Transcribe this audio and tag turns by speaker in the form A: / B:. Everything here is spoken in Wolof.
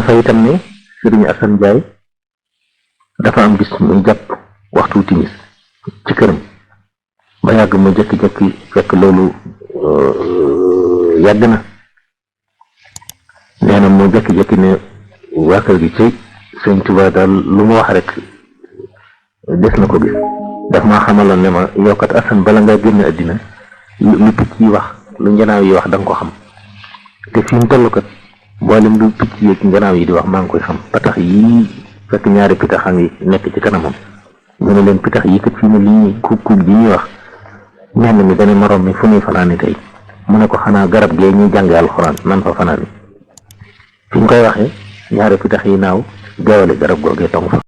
A: fa itam ne Serigne Assane Ndiaye dafa am bis muy jàpp waxtu timis ci këram ba yàgg mu jekki-jekki fekk loolu yàgg na nee na mu jekki-jekki ne waa kër gi ci Sëñ Tuubaa daal lu mu wax rek des na ko gis daf maa xamaloon ne ma yow kat Assane bala ngaa génn àddina lu picc yi wax lu njanaaw yi wax da nga ko xam te fi mu toll kat mboolem lu picc yi ak njanaaw yi di wax maa ngi koy xam ba tax yii fekk ñaari pitaxam yi nekk ci kanamam mu ne leen pitax yi kat fii ne lii kuub ji ñuy wax ñenn mi dana morom mi fu ñuy fanaani tey mu ne ko xanaa garab gee ñuy jànge alxuraan nan fa fanaani fi ñu koy waxee ñaari pitax yi naaw gaawale garab googee tong fa